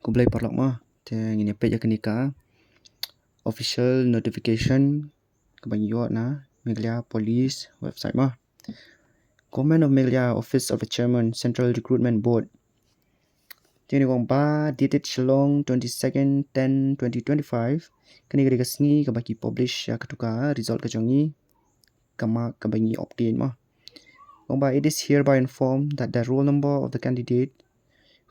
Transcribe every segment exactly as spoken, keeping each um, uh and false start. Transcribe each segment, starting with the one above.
Khublei paralok mo. Te ngin ïa peit ïa kane ka official notification kaba ngi ïoh na Meghalaya Police website mo. Government of Meghalaya, Office of the Chairman, Central Recruitment Board. Te kane ka ong ba dated Shillong twenty-second ten twenty twenty-five. Kane ka dei ka sngi kaba ki publish ïa katu ka result ka jong ngi, ka mark kaba ngi obtain mo. Ka ong ba, it is hereby informed that the roll number of the candidate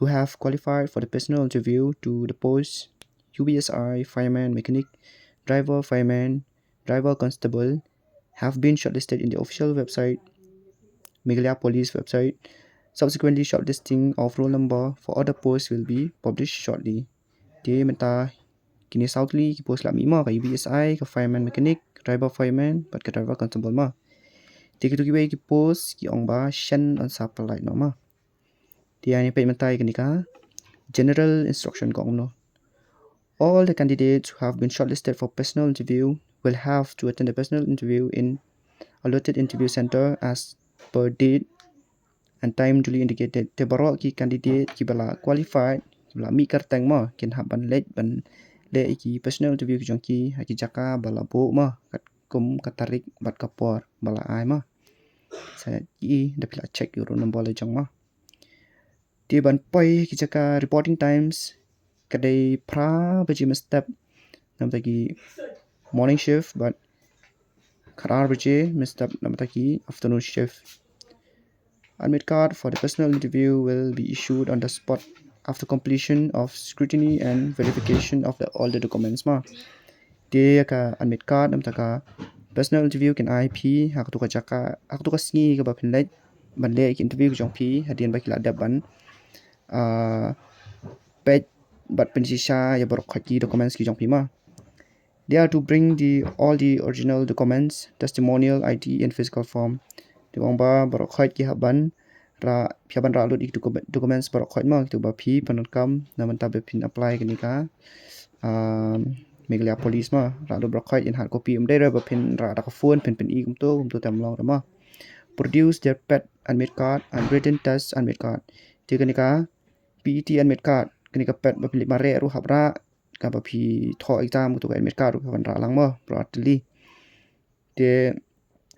who have qualified for the personal interview to the post U B S I fireman mechanic, driver fireman, driver constable have been shortlisted in the official website, Meghalaya Police website. Subsequently, shortlisting of roll number for other posts will be published shortly. Te mynta kine saw tylli ki post la mih mo, ka U B S I, ka fireman mechanic, driver fireman, bad ka driver constable mo. Te kitu kiwei ki post ki ong ba shen yn sa pynlait noh mo. Te ïa ngin peit mynta ïa kane ka general instruction ka ong kumno. All the candidates who have been shortlisted for personal interview will have to attend the personal interview in allotted interview center as per date and time duly indicated. Te baroh ki candidate kiba la qualified, kiba la mih kyrteng mo, kin hap ban leit ban leh ïa ki personal interview ki jong ki ha ki jaka ba la buh mo, katkum ka tarik bad ka por ba la ai mo. Sa ïa ki da phi la check ïa u roll number la jong mo. Te ban poi ki jaka, reporting times ka dei phra baje mynstep na bynta ki morning shift bad khatar baje mynstep na bynta ki afternoon shift. Admit card for the personal interview will be issued on the spot after completion of scrutiny and verification of the, all the documents mo. Te ka admit card na bynta ka personal interview kin ai phi ha katu ka jaka, ha katu ka sngi kaba phin leit ban leh ïa ki interview ki jong phi, hadien ba ki la dep ban, ah, peit bad pynshisha ïa baroh khoit ki documents ki jong phi mo. They are to bring the, all the original documents, testimonial, I D and physical form. Te ka ong ba baroh khoit ki hap ban rah, phi hap ban rah lut ïa ki docu-, documents baroh khoit mo, kitu ba phi pyndonkam na bynta ba phin apply kane ka, um, Meghalaya Police mo. Rah lut baroh khoit, in hard copy, ym dei re ba phin rah da ka phone, phin pyni kumtu, kumtu te ym long re mo. Produce their PET admit card and written test admit card. Te kane ka PET admit card, kane ka PET ba phi leit mareh ruh hap rah, kaba phi thoh exam, katu ka admit card ruh hap ban rah lang mo, baroh artylli. Te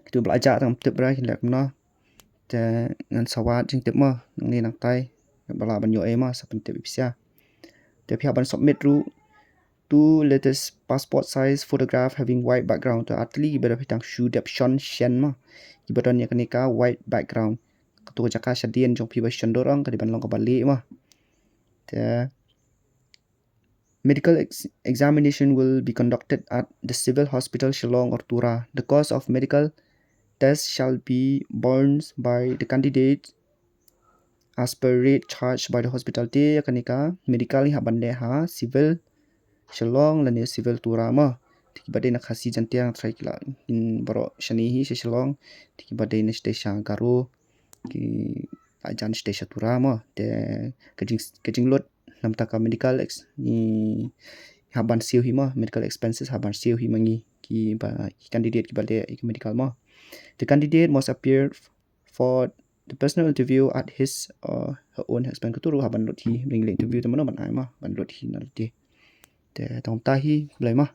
kitu ba la jah tang tip re kin leh kumno. Te ngan sa wad jingtip mo, nangne nangtai, ba lah ban ïoh ei mo, sa pyntip ïa phi sha. Te phi hap ban submit ruh two latest passport size photograph having white background. Te artylli kiba da phi tang shu dep shon shen mo, kiba don ïa kane ka white background. Katu ka jaka shadien jong phi ba shon dur ong ka dei ban long kaba lieh mo. Te medical ex-, examination will be conducted at the Civil Hospital Shillong or Tura. The cost of medical test shall be borne by the candidate as per rate charged by the hospital. Te ïa kane ka medical ngi hap ban leh ha Civil Shillong lane Civil Tura mo. Te kiba dei na Khasi Jaiñtia trai ki la, in baroh shane hi sha Shillong. Te kiba dei na shatei sha Garo ki la jan shatei sha Tura mo. Te ka jing, ka jinglut na bynta ka medical ex-, ngi hap ban siew hi mo, medical expenses hap ban siew hi ma ngi kiba, ki candidate kiba leh ïa ka medical mo. The candidate must appear f-, for the personal interview at his or her own expense. Katu ruh hap ban lut hi, ba ngi leh interview te mano ban ai mo, ban lut hi na lade. Te tang kumta hi, khublei mo.